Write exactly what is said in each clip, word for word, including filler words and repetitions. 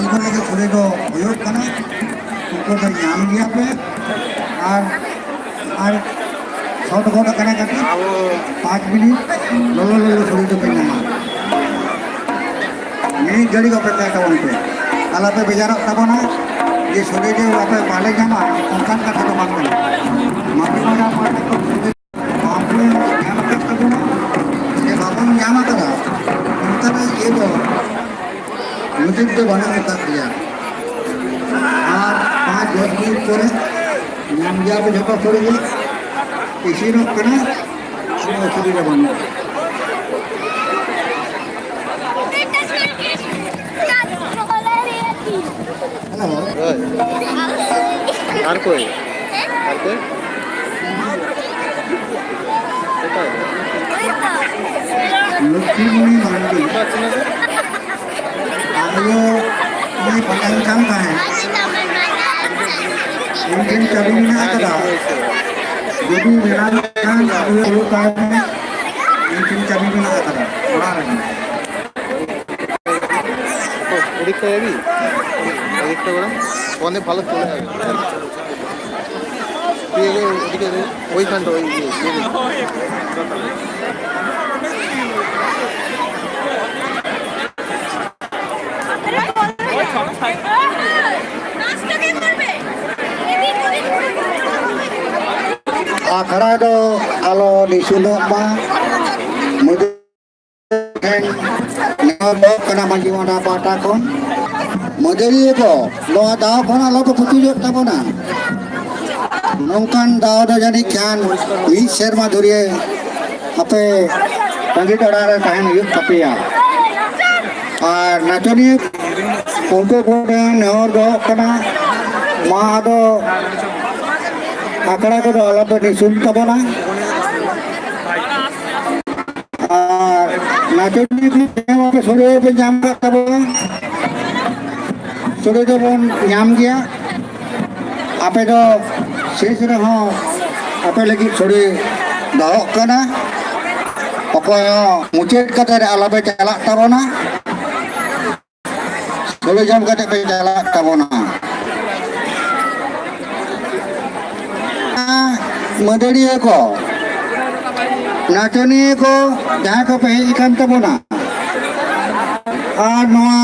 ᱠᱷᱚᱱ ᱜᱮ ᱥᱚᱲᱮ ᱫᱚ ᱦᱩᱭᱩᱜ ᱠᱟᱱᱟ, ᱩᱱᱠᱩ ᱫᱚ ᱧᱟᱢ ᱜᱮᱭᱟ ᱯᱮ᱾ ᱟᱨ, ᱟᱨ ᱥᱚᱴ ᱜᱚᱫ ᱟᱠᱟᱱᱟ ᱠᱟᱹᱴᱤᱡ, ᱯᱟᱸᱪ ᱢᱤᱱᱤᱴ ᱞᱚᱞᱚ ᱞᱚᱞᱚ ᱥᱚᱲᱮ ᱫᱚᱯᱮ ᱧᱟᱢᱟ᱾ ᱢᱤᱫ ᱜᱷᱟᱹᱲᱤᱡ ᱚᱯᱮᱠᱷᱟ ᱛᱟᱵᱚᱱ ᱯᱮ, ᱟᱞᱚᱯᱮ ᱵᱮᱡᱟᱨᱚᱜ ᱛᱟᱵᱚᱱᱟ ᱡᱮ ᱥᱚᱲᱮ ᱜᱮ ᱟᱯᱮ ᱵᱟᱞᱮ ᱧᱟᱢᱟ, ᱚᱱᱠᱟᱱ ᱠᱟᱛᱷᱟ ᱫᱚ ᱵᱟᱝ ᱠᱟᱱᱟ᱾ ᱢᱟᱹᱡᱷᱤ ᱢᱚᱬᱮ ᱯᱟᱦᱴᱟ ᱠᱷᱚᱱ ᱥᱚᱲᱮ ᱵᱟᱵᱚᱱ ᱧᱟᱢ ᱟᱠᱟᱫ ᱛᱟᱵᱚᱱᱟ, ᱡᱮ ᱵᱟᱵᱚᱱ ᱧᱟᱢ ᱟᱠᱟᱫᱟ, ᱚᱱᱠᱟᱱᱟᱜ ᱤᱭᱟᱹ ᱫᱚ ᱢᱩᱡᱩᱨ ᱫᱚ ᱵᱟᱹᱱᱩᱜ ᱟᱠᱟᱫ ᱜᱮᱭᱟ᱾ ᱟᱨ ᱯᱟᱸᱪ ᱫᱚᱥ ᱢᱤᱱᱤᱴ ᱯᱚᱨᱮ ᱧᱟᱢ ᱜᱮᱭᱟ ᱯᱮ ᱡᱚᱛᱚ ᱥᱚᱲᱮ ᱜᱮ᱾ ᱤᱥᱤᱱᱚᱜ ᱠᱟᱱᱟ, ᱠᱳᱱᱳ ᱚᱥᱩᱵᱤᱫᱷᱟ ᱵᱟᱹᱱᱩᱜᱼᱟ᱾ ᱦᱮᱞᱳ᱾ ᱦᱳᱭ᱾ ᱟᱨ ᱚᱠᱚᱭ? ᱟᱨ ᱚᱠᱚᱭ? ᱚᱠᱚᱭ? ᱞᱚᱠᱠᱷᱤᱢᱚᱬᱤ ᱢᱟᱱᱰᱤ᱾ ᱟᱭᱳ, ᱩᱱᱤ ᱯᱟᱸᱡᱟᱧ ᱠᱟᱱ ᱛᱟᱦᱮᱸᱫ᱾ ᱤᱧ ᱴᱷᱮᱱ ᱪᱟᱹᱵᱤ ᱢᱮᱱᱟᱜ ᱟᱠᱟᱫᱟ᱾ ᱡᱩᱫᱤ ᱢᱮᱱᱟᱜ ᱠᱷᱟᱱ, ᱟᱭᱳ, ᱫᱩᱲᱩᱵ ᱛᱟᱦᱮᱸ ᱢᱮ᱾ ᱤᱧ ᱴᱷᱮᱱ ᱪᱟᱹᱵᱤ ᱢᱮᱱᱟᱜ ᱟᱠᱟᱫᱟ ᱚᱲᱟᱜ ᱨᱮ᱾ ও, এদিকটা যাবি? এদিকটা করে? ওখানে ভালো চলে যাবে। তুই এগো, এদিকে এগো। ওইখানটা, ওই, ইয়ে, ইয়ে। ᱟᱠᱷᱲᱟ ᱫᱚ ᱟᱞᱚ ᱱᱤᱥᱩᱱᱚᱜ ᱢᱟ᱾ ᱢᱩᱫᱟᱹ ᱴᱷᱮᱱ ᱱᱮᱦᱚᱨ ᱫᱚ ᱠᱟᱱᱟ ᱢᱟᱹᱡᱷᱤ ᱢᱚᱦᱰᱟ ᱯᱟᱦᱴᱟ ᱠᱷᱚᱱ, ᱢᱟᱹᱫᱟᱹᱲᱤᱭᱟᱹ ᱠᱚ, ᱱᱚᱣᱟ ᱫᱟᱣ ᱠᱷᱚᱱ ᱟᱞᱚ ᱯᱮ ᱯᱩᱪᱩᱡᱚᱜ ᱛᱟᱵᱚᱱᱟ᱾ ᱱᱚᱝᱠᱟᱱ ᱫᱟᱣ ᱫᱚ ᱡᱟᱹᱱᱤᱡ ᱠᱷᱟᱱ ᱢᱤᱫ ᱥᱮᱨᱢᱟ ᱫᱷᱩᱨᱤᱭᱟᱹ ᱟᱯᱮ ᱛᱟᱺᱜᱤ ᱛᱟᱲᱟ ᱨᱮ ᱛᱟᱦᱮᱱ ᱦᱩᱭᱩᱜ ᱛᱟᱯᱮᱭᱟ᱾ ᱟᱨ ᱱᱟᱪᱚᱱᱤᱭᱟᱹ ᱩᱱᱠᱩ ᱠᱚᱴᱷᱮᱱ ᱱᱮᱦᱚᱨ ᱫᱚᱦᱚᱜ ᱠᱟᱱᱟ, ᱢᱟ ᱟᱫᱚ ᱟᱠᱷᱲᱟ ᱠᱚᱫᱚ ᱟᱞᱚᱯᱮ ᱱᱤᱥᱩᱱ ᱛᱟᱵᱚᱱᱟ᱾ ᱟᱨ ᱱᱟᱪᱚᱱᱤᱭᱟᱹ ᱠᱚ ᱥᱚᱲᱮ ᱯᱮ ᱧᱟᱢ ᱠᱟᱜ ᱛᱟᱵᱚᱱᱟ, ᱥᱚᱲᱮ ᱫᱚᱵᱚᱱ ᱧᱟᱢ ᱜᱮᱭᱟ᱾ ᱟᱯᱮ ᱫᱚ ᱥᱮᱥ ᱨᱮᱦᱚᱸ ᱟᱯᱮ ᱞᱟᱹᱜᱤᱫ ᱥᱚᱲᱮ ᱫᱚᱦᱚᱜ ᱠᱟᱱᱟ᱾ ᱚᱠᱚᱭ ᱦᱚᱸ ᱢᱩᱪᱟᱹᱫ ᱠᱟᱛᱮ ᱟᱞᱚᱯᱮ ᱪᱟᱞᱟᱜ ᱛᱟᱵᱚᱱᱟ᱾ ᱥᱳᱲᱮ ᱡᱚᱢ ᱠᱟᱛᱮ ᱯᱮ ᱪᱟᱞᱟᱜ ᱛᱟᱵᱚᱱᱟ᱾ ᱢᱟᱹᱫᱟᱹᱲᱤᱭᱟᱹ ᱠᱚ, ᱱᱟᱪᱚᱱᱤᱭᱟᱹ ᱠᱚ, ᱡᱟᱦᱟᱸᱭ ᱠᱚᱯᱮ ᱦᱮᱡ ᱟᱠᱟᱱ ᱛᱟᱵᱚᱱᱟ, ᱟᱨ ᱱᱚᱣᱟ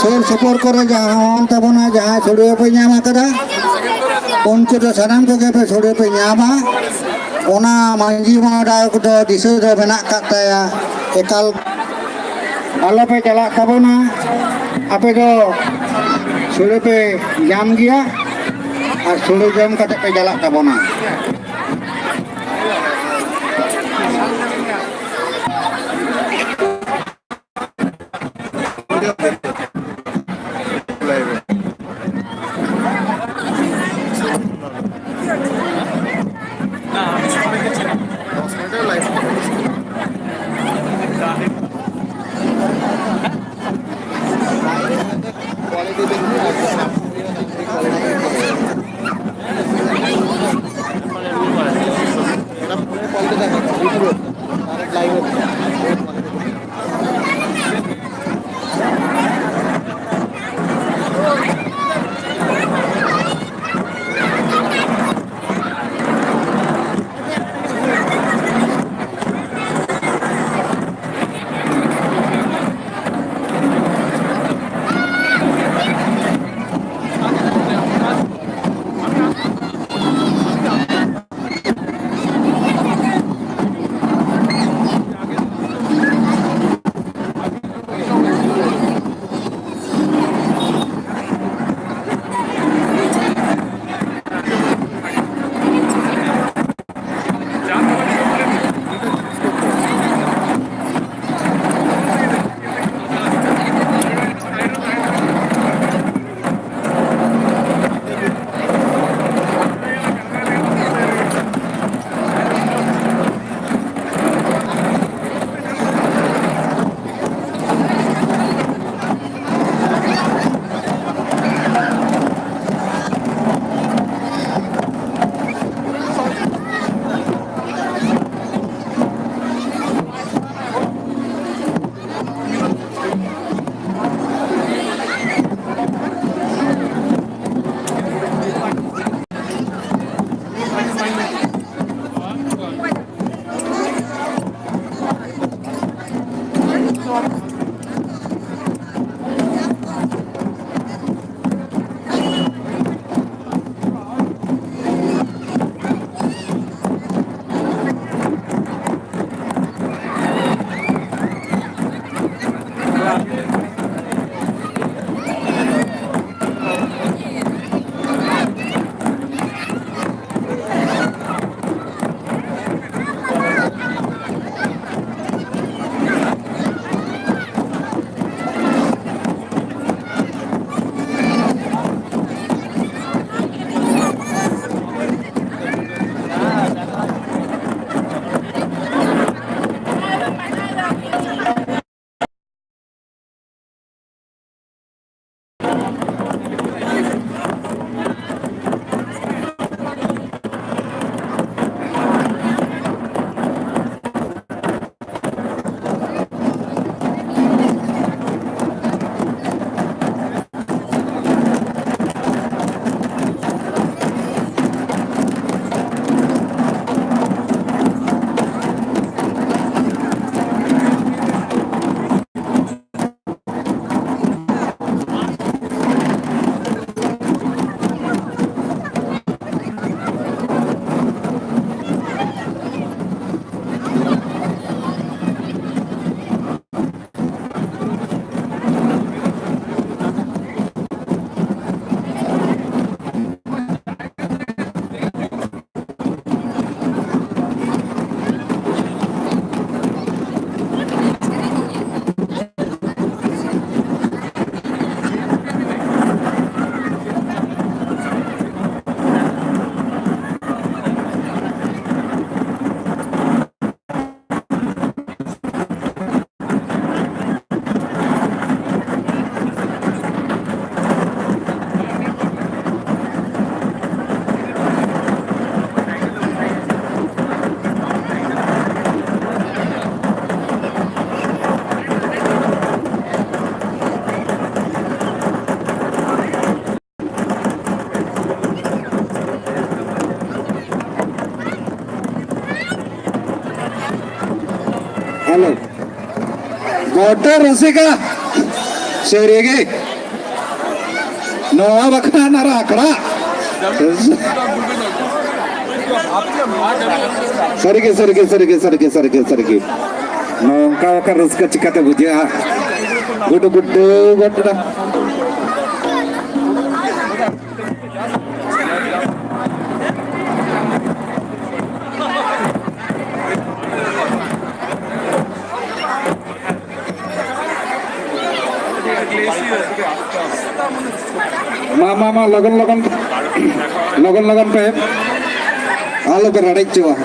ᱥᱩᱨ ᱥᱩᱯᱩᱨ ᱠᱚᱨᱮ ᱡᱟᱦᱟᱸ ᱛᱟᱵᱚᱱᱟ, ᱡᱟᱦᱟᱸ ᱥᱳᱲᱮ ᱯᱮ ᱧᱟᱢ ᱟᱠᱟᱫᱟ, ᱩᱱᱠᱩ ᱫᱚ ᱥᱟᱱᱟᱢ ᱠᱚᱜᱮ ᱯᱮ ᱥᱳᱲᱮ ᱯᱮ ᱧᱟᱢᱟ᱾ ᱚᱱᱟ ᱢᱟᱹᱡᱷᱤ ᱢᱚᱦᱚᱰᱟ ᱠᱚᱫᱚ ᱫᱤᱥᱟᱹ ᱫᱚ ᱢᱮᱱᱟᱜ ᱟᱠᱟᱫ ᱛᱟᱭᱟ, ᱮᱠᱟᱞ ᱟᱞᱚᱯᱮ ᱪᱟᱞᱟᱜ ᱛᱟᱵᱚᱱᱟ᱾ ᱟᱯᱮ ᱫᱚ ᱥᱳᱲᱮ ᱯᱮ ᱧᱟᱢ ᱜᱮᱭᱟ, ᱟᱨ ᱥᱳᱲᱮ ᱡᱚᱢ ᱠᱟᱛᱮ ᱯᱮ ᱪᱟᱞᱟᱜ ᱛᱟᱵᱚᱱᱟ᱾ ᱦᱮᱞᱳ, ᱜᱚᱴᱟ ᱨᱩᱥᱤᱠᱟ ᱥᱟᱹᱨᱤᱜᱮ ᱱᱚᱣᱟ ᱵᱟᱠᱷᱨᱟ ᱟᱨ ᱟᱠᱷᱲᱟ᱾ ᱥᱟᱹᱨᱤᱜᱮ, ᱥᱟᱹᱨᱤᱜᱮ, ᱥᱟᱹᱨᱤᱜᱮ, ᱥᱟᱹᱨᱤᱜᱮ, ᱥᱟᱹᱨᱤᱜᱮ, ᱥᱟᱹᱨᱤᱜᱮ᱾ ᱱᱚᱝᱠᱟ ᱵᱟᱠᱷᱟᱱ ᱨᱟᱹᱥᱠᱟᱹ ᱪᱤᱠᱟᱹᱛᱮ ᱵᱩᱡᱷᱟᱹᱜᱼᱟ? ᱜᱩᱰᱩ ᱜᱩᱰᱩ ᱜᱚᱴᱟ᱾ ᱢᱟ, ᱢᱟ, ᱢᱟ, ᱞᱚᱜᱚᱱ, ᱞᱚᱜᱚᱱ, ᱞᱚᱜᱚᱱ, ᱞᱚᱜᱚᱱ ᱯᱮ᱾ ᱟᱞᱚ ᱯᱮ ᱨᱟᱲᱮᱡ ᱦᱚᱪᱚᱣᱟ᱾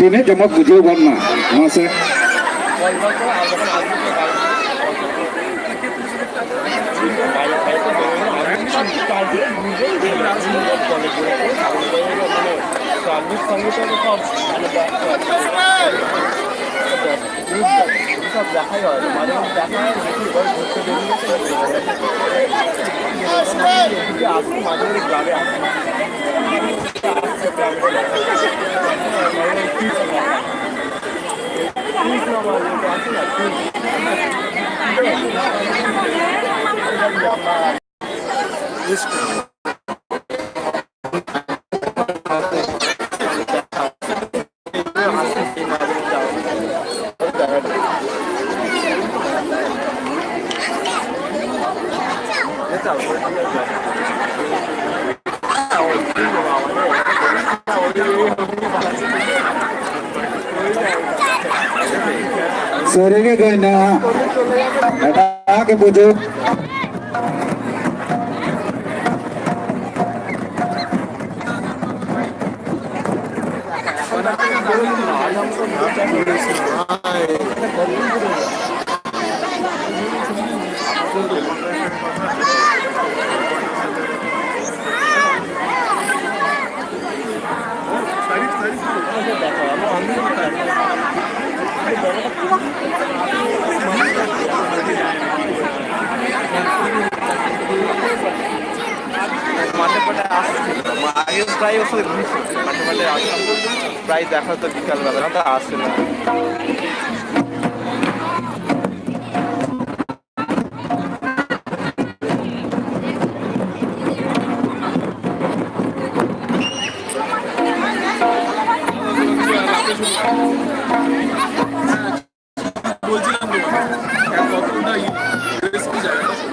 ᱛᱤᱱᱟᱹᱜ ᱡᱚᱢᱚᱠ ᱵᱩᱡᱷᱟᱹᱣ ᱜᱚᱫ ᱱᱟ, ᱢᱟᱥᱮ᱾ ᱥᱟᱹᱨᱤᱜᱮ ᱜᱟᱹᱭᱱᱟ ᱮᱴᱟᱜ ᱜᱮ ᱵᱩᱡᱷᱟᱹᱣ᱾ মাঠে মাঠে আসছিল, আগে প্রায় ওখানে ঘুরছিল, মাঠে মাঠে আসছিল, প্রায় দেখা হতো বিকালবেলা, তো আসছিল। বলছিলাম তো, এক বছর না, ইয়ে,